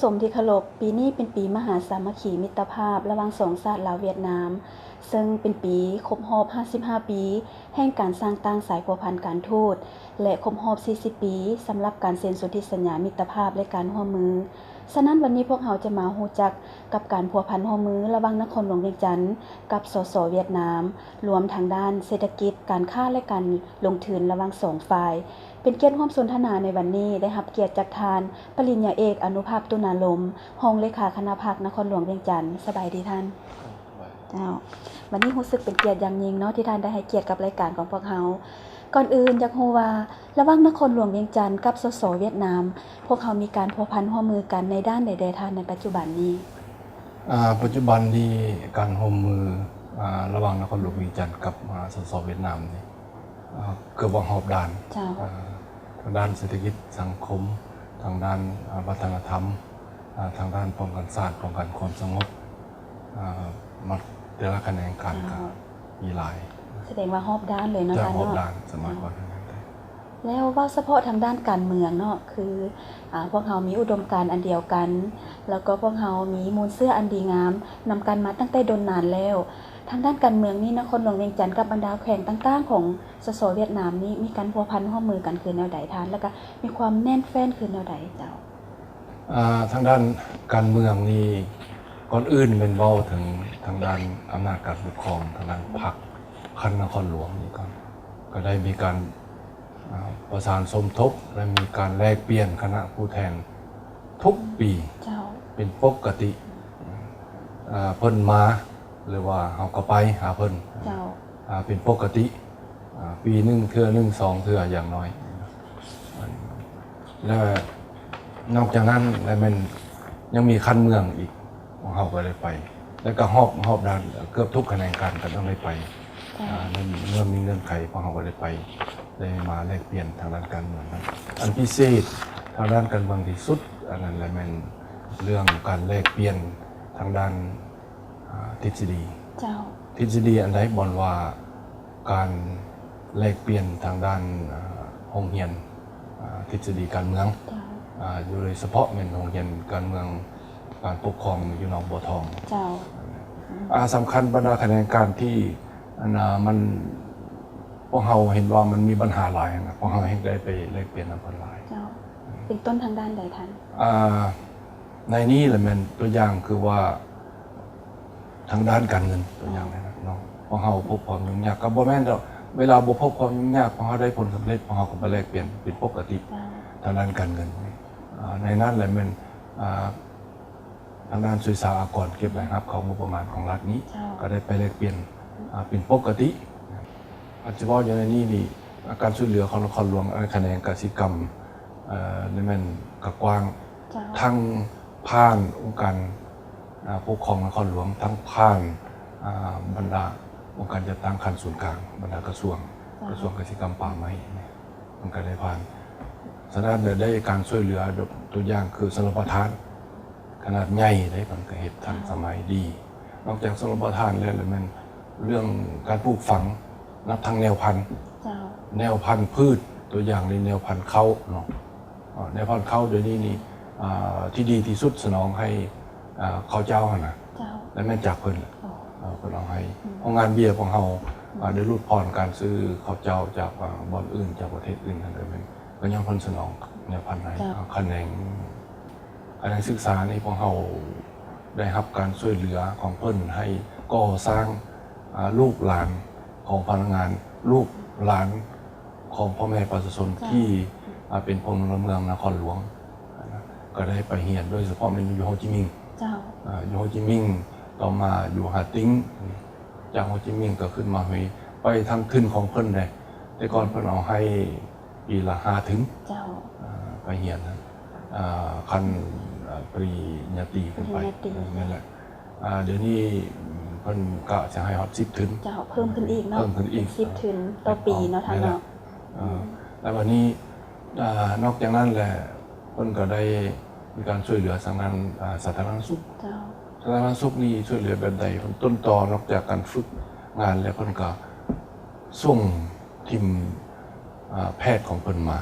ສົມທີ່ເຄົາລົບ, ປີນີ້ເປັນປີມະຫາສາມັກຄີມິດຕະພາບລະຫວ່າງສອງຊາດລາວຫວຽດນາມ, ເຊິ່ງເປັນປີຄົບຮອບຫ້າສິບຫ້າປີແຫ່ງການສ້າງຕັ້ງສາຍພົວພັນການທູດ ແລະ ຄົບຮອບສີ່ສິບປີສຳລັບການເຊັນສົນທິສັນຍາມິດຕະພາບ ແລະ ການຮ່ວມມື. ສະນັ້ນ ວັນນີ້ພວກເຮົາຈະມາຮູ້ຈັກກັບການພົວພັນຮ່ວມມືລະຫວ່າງນະຄອນຫຼວງວຽງຈັນກັບ ສສ ຫວຽດນາມ, ລວມທັງດ້ານເສດຖະກິດ, ການຄ້າ ແລະ ການລົງທຶນລະຫວ່າງສອງຝ່າຍ. ເປັນກຽດຮ່ວມສົນທະນາໃນວັນນີ້ ໄດ້ຮັບກຽດຈາກທ່ານ ປະລິນຍາເອກ ອະນຸພາບ ຕຸນາລົມ, ຮອງເລຂາຄະນະພັກນະຄອນຫຼວງວຽງຈັນ. ສະບາຍດີທ່ານ. ເຈົ້າ, ວັນນີ້ຮູ້ສຶກເປັນກຽດຢ່າງຍິ່ງເນາະ ທີ່ທ່ານໄດ້ໃຫ້ກຽດກັບລາຍການຂອງພວກເຮົາ. ກ່ອນອື່ນຢາກຮູ້ວ່າ ລະຫວ່າງນະຄອນຫຼວງວຽງຈັນກັບ ສສ ຫວຽດນາມ, ພວກເຮົາມີການພົວພັນຮ່ວມມືກັນໃນດ້ານໃດແດ່ທ່ານ ໃນປັດຈຸບັນນີ້? ອາ, ປັດຈຸບັນນີ້ການຮ່ວມມື, ອາ, ລະຫວ່າງນະຄອນຫຼວງວຽງຈັນກັບ, ອາ, ສສ ຫວຽດນາມນີ້, ອາ, ເກືອບວ່າຮອບດ້ານ. ເຈົ້າ. ອາ, ທາງດ້ານເສດຖະກິດ, ສັງຄົມ, ທາງດ້ານ, ອາ, ວັດທະນະທຳ, ອາ, ທາງດ້ານປ້ອງກັນຊາດ, ປ້ອງກັນຄວາມສະຫງົບ, ອາ, ມາແຕ່ລະຂະແໜງການ ເຈົ້າ ກໍມີຫຼາຍ. ສະແດງວ່າຮອບດ້ານເລີຍເນາະ ຈະຮອບດ້ານ ສາມາດວ່າໄດ້. ແລ້ວເວົ້າສະເພາະທາງດ້ານການເມືອງເນາະ ຄື ອາ ພວກເຮົາມີອຸດົມການອັນດຽວກັນ ແລ້ວກໍພວກເຮົາມີມູນເຊື້ອອັນດີງາມນຳກັນມາຕັ້ງແຕ່ດົນນານແລ້ວ. ທາງດ້ານການເມືອງນີ້ ນະຄອນຫຼວງວຽງຈັນກັບບັນດາແຂວງຕ່າງໆຂອງ ສສ ຫວຽດນາມນີ້ ມີການພົວພັນຮ່ວມມືກັນຄືແນວໃດທ່ານ ແລ້ວກໍມີຄວາມແໜ້ນແຟ້ນຄືແນວໃດເຈົ້າ? ອາ ທາງດ້ານການເມືອງນີ້ ກ່ອນອື່ນແມ່ນເວົ້າເຖິງທາງດ້ານອຳນາດການປົກຄອງ ທາງດ້ານພັກຂັ້ນນະຄອນຫຼວງນີ້ກ່ອນ ກໍໄດ້ມີການ ອາ ປະສານສົມທົບ ແລະ ມີການແລກປ່ຽນຄະນະຜູ້ແທນທຸກປີ. ເຈົ້າ. ເປັນປົກກະຕິ. ອາ ເພິ່ນມາ ຫຼືວ່າເຮົາກໍໄປຫາເພິ່ນ. ເຈົ້າ. ອາ ເປັນປົກກະຕິ. ອາ ປີໜຶ່ງເທື່ອໜຶ່ງ ສອງເທື່ອຢ່າງໜ້ອຍ. ແລະ ນອກຈາກນັ້ນ ແລະ ແມ່ນຍັງມີຂັ້ນເມືອງອີກ ພວກເຮົາກໍໄດ້ໄປ ແລະ ກໍຮອບ ຮອບດ້ານ ເກືອບທຸກຂະແໜງການກໍຕ້ອງໄດ້ໄປ. ເຈົ້າ. ອາ ເມື່ອມີເງື່ອນໄຂ ພວກເຮົາກໍໄດ້ໄປ ໄດ້ມາແລກປ່ຽນທາງດ້ານການເມືອງ. ອັນພິເສດທາງດ້ານການເມືອງທີ່ສຸດ ອັນນັ້ນແຫຼະແມ່ນເລື່ອງການແລກປ່ຽນທາງດ້ານ ອາ ທິດສະດີ. ເຈົ້າ. ທິດສະດີອັນໃດ? ບ່ອນວ່າການແລກປ່ຽນທາງດ້ານ ອາ ໂຮງຮຽນ ອາ ທິດສະດີການເມືອງ. ເຈົ້າ. ອາ ໂດຍສະເພາະແມ່ນໂຮງຮຽນການເມືອງການປົກຄອງຢູ່ໜອງບົວທອງ. ເຈົ້າ. ອາ ສຳຄັນບັນດາຂະແໜງການທີ່ ອັນ ອາ ມັນ ພວກເຮົາເຫັນວ່າມັນມີບັນຫາຫຼາຍນະ ພວກເຮົາແຮ່ງໄດ້ໄປແລກປ່ຽນນຳເພິ່ນຫຼາຍ. ເຈົ້າ. ເປັນຕົ້ນທາງດ້ານໃດທ່ານ? ອາ ໃນນີ້ລະແມ່ນຕົວຢ່າງຄືວ່າ ທາງດ້ານການເງິນ ຕົວຢ່າງນັ້ນເນາະ ພວກເຮົາພົບຄວາມຫຍຸ້ງຍາກ ກໍບໍ່ແມ່ນດອກ ເວລາບໍ່ພົບຄວາມຫຍຸ້ງຍາກ ພວກເຮົາໄດ້ຜົນສຳເລັດ ພວກເຮົາກໍມາແລກປ່ຽນເປັນປົກກະຕິ. ເຈົ້າ. ທາງດ້ານການເງິນ ອາ ໃນນັ້ນລະແມ່ນ ອາ ທາງດ້ານສຸລິສາອາກອນເກັບລາຍຮັບເຂົ້າງົບປະມານຂອງລັດນີ້ ເຈົ້າ. ກໍໄດ້ໄປແລກປ່ຽນ ອາ ເປັນປົກກະຕິ. ອາ ຊິເວົ້າຢູ່ໃນນີ້ນີ້ ການຊ່ວຍເຫຼືອຂອງນະຄອນຫຼວງ ອາ ຂະແໜງກະສິກຳ ເອີ ນີ້ແມ່ນກະກວ້າງ ເຈົ້າ. ທັງຜ່ານອົງການ ອາ ປົກຄອງນະຄອນຫຼວງ ທັງຜ່ານ ອາ ບັນດາອົງການຈັດຕັ້ງຂັ້ນສູນກາງ ບັນດາກະຊວງ ເຈົ້າ. ກະຊວງກະສິກຳປ່າໄມ້ ມັນກະໄດ້ຜ່ານ. ສະນັ້ນແລ້ວໄດ້ການຊ່ວຍເຫຼືອ ຕົວຢ່າງຄືຊົນລະປະທານ ຂະໜາດໃຫຍ່ເດ້ ເພິ່ນກໍເຮັດທັນສະໄໝດີ. ນອກຈາກຊົນລະປະທານແລ້ວ ແລ້ວແມ່ນເລື່ອງການປູກຝັງ ນັບທັງແນວພັນ ເຈົ້າ. ແນວພັນພືດ ຕົວຢ່າງນີ້ແນວພັນເຂົ້າເນາະ ເອີ ແນວພັນເຂົ້າດຽວນີ້ນີ້ ອາ ທີ່ດີທີ່ສຸດສະໜອງໃຫ້ ອາ ເຂົ້າເຈົ້າຫັ້ນນະ ເຈົ້າ. ແລ້ວແມ່ນຈາກເພິ່ນ ເອີ ເພິ່ນເອົາໃຫ້. ໂຮງງານເບຍຂອງເຮົາ ອາ ໄດ້ຫຼຸດຜ່ອນການຊື້ເຂົ້າເຈົ້າຈາກ ອາ ບ່ອນອື່ນ ຈາກປະເທດອື່ນຫັ້ນ ກໍແມ່ນ ກໍຍ້ອນເພິ່ນສະໜອງແນວພັນໃຫ້. ເຈົ້າ. ອາ ຂະແໜງ ຂະແໜງສຶກສານີ້ ພວກເຮົາໄດ້ຮັບການຊ່ວຍເຫຼືອຂອງເພິ່ນໃຫ້ກໍ່ສ້າງ ອາ ລູກຫຼານຂອງພະນັກງານ ລູກຫຼານຂອງພໍ່ແມ່ປະຊາຊົນ ເຈົ້າ. ທີ່ ອາ ເປັນພົນລະເມືອງນະຄອນຫຼວງ ກໍໄດ້ໄປຮຽນ ໂດຍສະເພາະແມ່ນຢູ່ໂຮຈິມິງ. ເຈົ້າ. ອາ ຢູ່ໂຮຈິມິງ ຕໍ່ມາຢູ່ຫາຕິງ ຈາກໂຮຈິມິງກໍຂຶ້ນມາເຮີຍ ໄປທາງທຶນຂອງເພິ່ນເດ້. ແຕ່ກ່ອນເພິ່ນເອົາໃຫ້ ປີລະຫ້າທຶນ. ເຈົ້າ. ອາ ໄປຮຽນ ອາ ຂັ້ນ ອາ ປະລິນຍາຕີຂຶ້ນໄປ. ປະລິນຍາຕີ. ແມ່ນແຫຼະ. ອາ ດຽວນີ້ເພິ່ນກະຈະໃຫ້ຮອດສິບທຶນ. ເຈົ້າ. ເພີ່ມຂຶ້ນອີກເນາະ. ເພີ່ມຂຶ້ນອີກ. ເປັນສິບທຶນຕໍ່ປີເນາະທ່ານເນາະ. ເອີ ອືມ ແລ້ວບັດນີ້ ອາ ນອກຈາກນັ້ນແຫຼະ ເພິ່ນກໍໄດ້ມີການຊ່ວຍເຫຼືອທາງດ້ານ ອາ ສາທາລະນະສຸກ. ເຈົ້າ. ສາທາລະນະສຸກນີ້ຊ່ວຍເຫຼືອແບບໃດ? ຕົ້ນຕໍນອກຈາກການຝຶກງານແລ້ວ ເພິ່ນກໍສົ່ງ ທີມ ອາ ແພດຂອງເພິ່ນມາ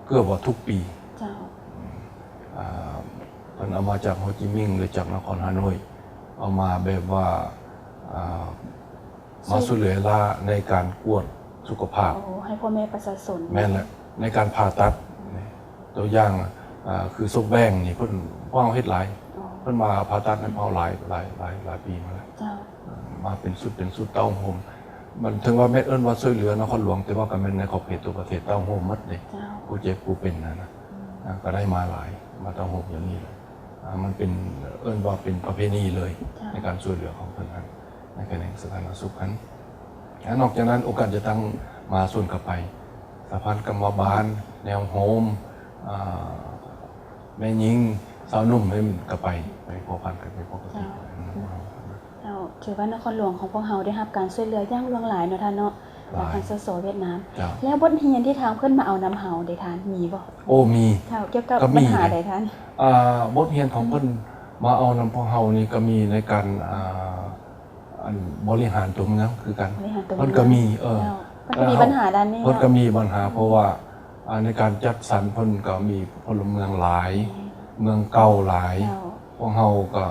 ເກືອບວ່າທຸກປີ. ເຈົ້າ. ອາ ເພິ່ນເອົາມາຈາກໂຮຈິມິງ ຫຼື ຈາກນະຄອນຮາໂນ້ຍ ເອົາມາແບບວ່າ ອ່າ ມາຊ່ວຍເຫຼືອລາວໃນການກວດສຸຂະພາບ ໂອ້ ໃຫ້ພໍ່ແມ່ປະຊາຊົນ. ແມ່ນແຫຼະ ໃນການຜ່າຕັດ ຕົວຢ່າງ ອ່າ ຄືສົບແຫວ່ງນີ້ ເພິ່ນ ພວກເຮົາເຮັດຫຼາຍ ອໍ ເພິ່ນມາຜ່າຕັດໃຫ້ພວກເຮົາຫຼາຍ ຫຼາຍ ຫຼາຍ ຫຼາຍປີມາແລ້ວ ເຈົ້າ ມາເປັນຊຸດ ເປັນຊຸດເຕົ້າໂຮມ ມັນເຖິງວ່າແມ່ນເອີ້ນວ່າຊ່ວຍເຫຼືອນະຄອນຫຼວງ ແຕ່ວ່າກໍແມ່ນໃນຂອບເຂດທົ່ວປະເທດ ເຕົ້າໂຮມໝົດເດ້ ເຈົ້າ ຜູ້ເຈັບຜູ້ເປັນຫັ້ນນະ ອືມ ອ່າ ກໍໄດ້ມາຫຼາຍ ມາເຕົ້າໂຮມຢ່າງນີ້ແຫຼະ ອ່າ ມັນເປັນ ເອີ້ນວ່າເປັນປະເພນີເລີຍ ເຈົ້າ ໃນການຊ່ວຍເຫຼືອຂອງເພິ່ນຫັ້ນ ໃນຂະແໜງສາທາລະນະສຸກຫັ້ນ ແລະ ນອກຈາກນັ້ນ ອົງການຈັດຕັ້ງມະຫາຊົນກໍໄປ ສະຫະພັນກຳມະບານ ແນວໂຮມ ອ່າ ແມ່ຍິງ ຊາວໜຸ່ມ ແມ່ນກໍໄປ ໄປພົວພັນກັນ ໄປປົກກະຕິ ເຈົ້າ ເຈົ້າ ຖືວ່ານະຄອນຫຼວງຂອງພວກເຮົາໄດ້ຮັບການຊ່ວຍເຫຼືອຢ່າງຫຼວງຫຼາຍເນາະທ່ານເນາະ ຫຼາຍ ຈາກທ່ານ ສສ ຫວຽດນາມ ເຈົ້າ ແລ້ວບົດຮຽນທີ່ທາງເພິ່ນມາເອົານຳເຮົາເດທ່ານ ມີບໍ່? ໂອ້ ມີ ເຈົ້າ ກ່ຽວກັບບັນຫາໃດທ່ານ? ອ່າ ບົດຮຽນຂອງເພິ່ນ ອືມ ມາເອົານຳພວກເຮົານີ້ ກໍມີໃນການ ອ່າ ອັນ ບໍລິຫານຕົວເມືອງຄືກັນ ບໍລິຫານຕົວເມືອງ ເພິ່ນກໍມີ ເອີ ເຈົ້າ ເພິ່ນກໍມີບັນຫາດ້ານນີ້ ເພິ່ນກໍມີບັນຫາ ເພາະວ່າ ອ່າ ໃນການຈັດສັນເພິ່ນກໍມີພົນລະເມືອງຫຼາຍ ອືມ ເມືອງເກົ່າຫຼາຍ ເຈົ້າ ພວກເຮົາກໍ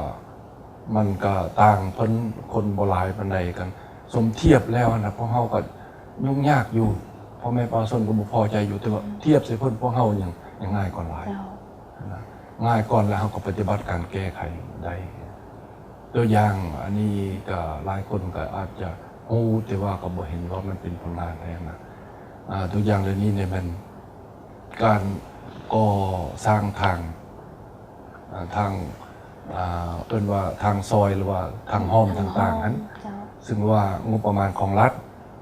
ມັນກໍຕ່າງເພິ່ນ ຄົນບໍ່ຫຼາຍປານໃດ ກັນສົມທຽບແລ້ວນະ ພວກເຮົາກໍຫຍຸ້ງຍາກຢູ່ ພໍ່ແມ່ປະຊາຊົນກໍບໍ່ພໍໃຈຢູ່ ແຕ່ວ່າ ອືມ ທຽບໃສ່ເພິ່ນ ພວກເຮົາຍັງ ຍັງງ່າຍກວ່າຫຼາຍ ເຈົ້າ ນະ ງ່າຍກວ່າ ແລ້ວເຮົາກໍປະຕິບັດການແກ້ໄຂໄດ້ ຕົວຢ່າງ ອັນນີ້ກໍຫຼາຍຄົນກໍອາດຈະຮູ້ ແຕ່ວ່າກໍບໍ່ເຫັນວ່າມັນເປັນຜົນງານແທ້ນະ ອ່າ ຕົວຢ່າງດຽວນີ້ນີ້ແມ່ນການກໍ່ສ້າງທາງ ອ່າ ທາງ ອ່າ ເອີ້ນວ່າທາງຊອຍ ຫຼືວ່າທາງຫ້ອມ ທາງຫ້ອມ ຕ່າງໆຫັ້ນ ເຈົ້າ ຊຶ່ງວ່າງົບປະມານຂອງລັດ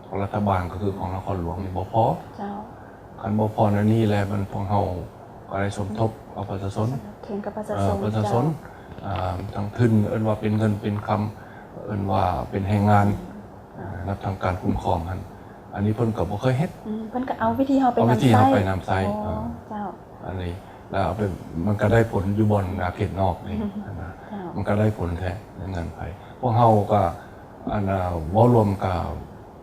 ຂອງລັດຖະບານ ກໍຄືຂອງນະຄອນຫຼວງນີ້ບໍ່ພໍ ເຈົ້າ ຄັນບໍ່ພໍແນວນີ້ແລ້ວ ມັນ ພວກເຮົາກໍໄດ້ສົມທົບເອົາປະຊາຊົນ ສະໜັບສະໜູນກັບປະຊາຊົນ ເອີ ປະຊາຊົນ ເຈົ້າ ອ່າ ທັງທຶນ ເອີ້ນວ່າເປັນເງິນເປັນຄຳ ເອີ້ນວ່າເປັນແຮງງານ ອືມ ອ່າ ນັບທັງການຄຸ້ມຄອງຫັ້ນ ອັນນີ້ເພິ່ນກໍບໍ່ເຄີຍເຮັດ ອືມ ເພິ່ນກໍເອົາວິທີເຮົາໄປ ເອົາວິທີເຮົາໄປນຳໃຊ້ ນຳໃຊ້ ອໍ ເອີ ເຈົ້າ ອັນນີ້ ແລ້ວເອົາໄປ ມັນກໍໄດ້ຜົນຢູ່ບ່ອນ ອາ ເຂດນອກນີ້ ອືມ ນະ ເຈົ້າ ມັນກໍໄດ້ຜົນແທ້ໃນເງື່ອນໄຂ ພວກເຮົາກໍ ອັນ ເວົ້າລວມກໍ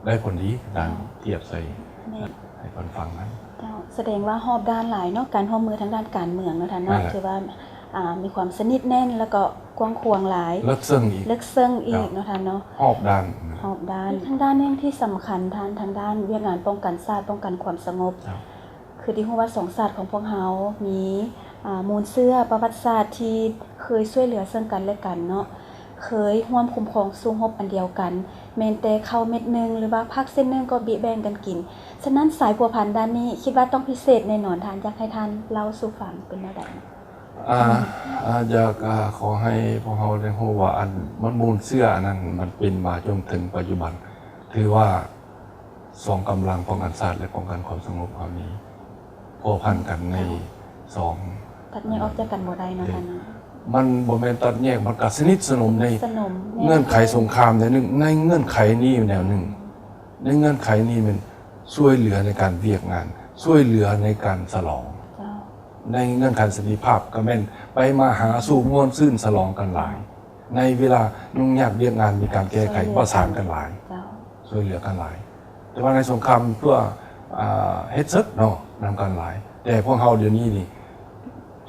ໄດ້ຜົນດີ ການ ເຈົ້າ ທຽບໃສ່ ແມ່ນ ໃຫ້ເພິ່ນຟັງນັ້ນ ເຈົ້າ ສະແດງວ່າຮອບດ້ານຫຼາຍເນາະ ການຮ່ວມມືທາງດ້ານການເມືອງເນາະທ່ານເນາະ ແມ່ນແຫຼະ ຖືວ່າ ອ່າ ມີຄວາມສະໜິດແໜ້ນ ແລ້ວກໍກວ້າງຂວາງຫຼາຍ ເລິກເຊິ່ງອີກ ເລິກເຊິ່ງອີກ ເຈົ້າ ເນາະທ່ານເນາະ ຮອບດ້ານ ຮອບດ້ານ ອີກທາງດ້ານໜຶ່ງທີ່ສຳຄັນທ່ານ ທາງດ້ານວຽກງານປ້ອງກັນຊາດ ປ້ອງກັນຄວາມສະຫງົບ ເຈົ້າ ຄືທີ່ຮູ້ວ່າສອງຊາດຂອງພວກເຮົາມີ ອ່າ ມູນເຊື້ອປະຫວັດສາດທີ່ເຄີຍຊ່ວຍເຫຼືອເຊິ່ງກັນແລະກັນເນາະ ເຄີຍຮ່ວມຄຸ້ມຄອງສູ້ຮົບອັນດຽວກັນ ແມ່ນແຕ່ເຂົ້າເມັດໜຶ່ງ ຫຼືວ່າຜັກເສັ້ນໜຶ່ງກໍບິແບ່ງກັນກິນ. ສະນັ້ນ ສາຍພົວພັນດ້ານນີ້ ຄິດວ່າຕ້ອງພິເສດແນ່ນອນ. ທ່ານ ຢາກໃຫ້ທ່ານເລົ່າສູ່ຟັງເປັນແນວໃດ? ອ່າ ອ່າ ຢາກ ອ່າ ຂໍໃຫ້ພວກເຮົາໄດ້ຮູ້ວ່າ ອັນ ມັນມູນເຊື້ອອັນນັ້ນ ມັນເປັນມາຈົນເຖິງປັດຈຸບັນ ຖືວ່າ ສອງກຳລັງປ້ອງກັນຊາດ ແລະ ປ້ອງກັນຄວາມສະຫງົບເຮົານີ້ພົວພັນກັນໃນ ເຈົ້າ ສອງ ຕັດແຍກອອກຈາກກັນບໍ່ໄດ້ເນາະທ່ານເນາະ. ມັນບໍ່ແມ່ນຕັດແຍກ ມັນກະສະໜິດສະໜົມໃນ ສະໜົມ ເງື່ອນໄຂສົງຄາມແນວໜຶ່ງ ໃນເງື່ອນໄຂນີ້ແນວໜຶ່ງ ໃນເງື່ອນໄຂນີ້ແມ່ນຊ່ວຍເຫຼືອໃນການວຽກງານ ຊ່ວຍເຫຼືອໃນການສະຫຼອງ ເຈົ້າ ໃນເງື່ອນໄຂສັນຕິພາບກະແມ່ນໄປມາຫາສູ່ມ່ວນຊື່ນສະຫຼອງກັນຫຼາຍ ໃນເວລາຫຍຸ້ງຍາກວຽກງານມີການແກ້ໄຂ ຊ່ວຍເຫຼືອ ປະສານກັນຫຼາຍ ເຈົ້າ ຊ່ວຍເຫຼືອກັນຫຼາຍ. ແຕ່ວ່າໃນສົງຄາມເພື່ອ ອ່າ ເຮັດເສິກເນາະ ນຳກັນຫຼາຍ ແຕ່ພວກເຮົາດຽວນີ້ນີ້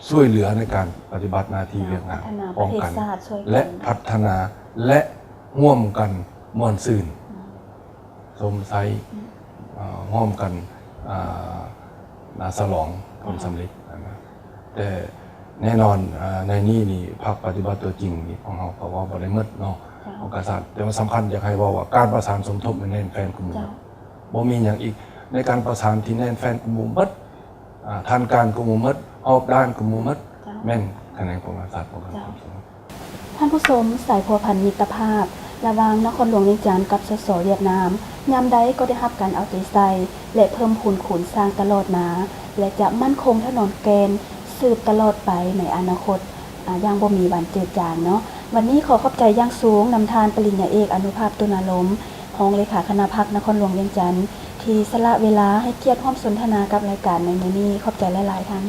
ຊ່ວຍເຫຼືອໃນການປະຕິບັດໜ້າທີ່ວຽກງານ ເຈົ້າ ປ້ອງກັນ ພັດທະນາປະເທດຊາດ ຊ່ວຍກັນ ແລະ ພັດທະນາ ແລະ ຮ່ວມກັນມ່ວນຊື່ນ ອືມ ຊົມໄຊ ອືມ ເອີ່ ຮ່ວມກັນ ອ່າ ສະຫຼອງຜົນສຳເລັດ ເຈົ້າ ນະ. ແຕ່ແນ່ນອນ ອ່າ ໃນນີ້ນີ້ ພາກປະຕິບັດຕົວຈິງນີ້ ຂອງເຮົາກໍເວົ້າບໍ່ໄດ້ໝົດເນາະ ເຈົ້າ ຂອງການສະ ແຕ່ວ່າສຳຄັນຢາກໃຫ້ເວົ້າວ່າ ການປະສານສົມທົບແໜ້ນແຟ້ນກວ່າໝູ່ ເຈົ້າ ບໍ່ມີຫຍັງອີກ ໃນການປະສານທີ່ແໜ້ນແຟ້ນກວ່າໝູ່ໝົດ ອ່າ ທາງການກະໝູ່ໝົດ ຮອບດ້ານກະໝູ່ໝົດ ເຈົ້າ ແມ່ນຂະແໜງປ້ອງກັນຊາດ ປ້ອງກັນຄວາມສະຫງົບ. ທ່ານຜູ້ຊົມ, ສາຍພົວພັນມິດຕະພາບລະຫວ່າງນະຄອນຫຼວງວຽງຈັນກັບ ສສ ຫວຽດນາມ ຍາມໃດກໍໄດ້ຮັບການເອົາໃຈໃສ່ ແລະ ເພີ່ມພູນຄູນສ້າງຕະຫຼອດມາ ແລະ ຈະໝັ້ນຄົງຖະໜອນແກ່ນສືບຕະຫຼອດໄປໃນອະນາຄົດ ອາ ຢ່າງບໍ່ມີວັນຈືດຈາງເນາະ. ວັນນີ້ຂໍຂອບໃຈຢ່າງສູງນຳທ່ານປະລິນຍາເອກ ອະນຸພາບ ຕຸນາລົມ ຮອງເລຂາຄະນະພັກນະຄອນຫຼວງວຽງຈັນ ທີ່ສະຫຼະເວລາໃຫ້ກຽດຮ່ວມສົນທະນາກັບລາຍການໃນມື້ນີ້. ຂອບໃຈຫຼາຍໆທ່ານ.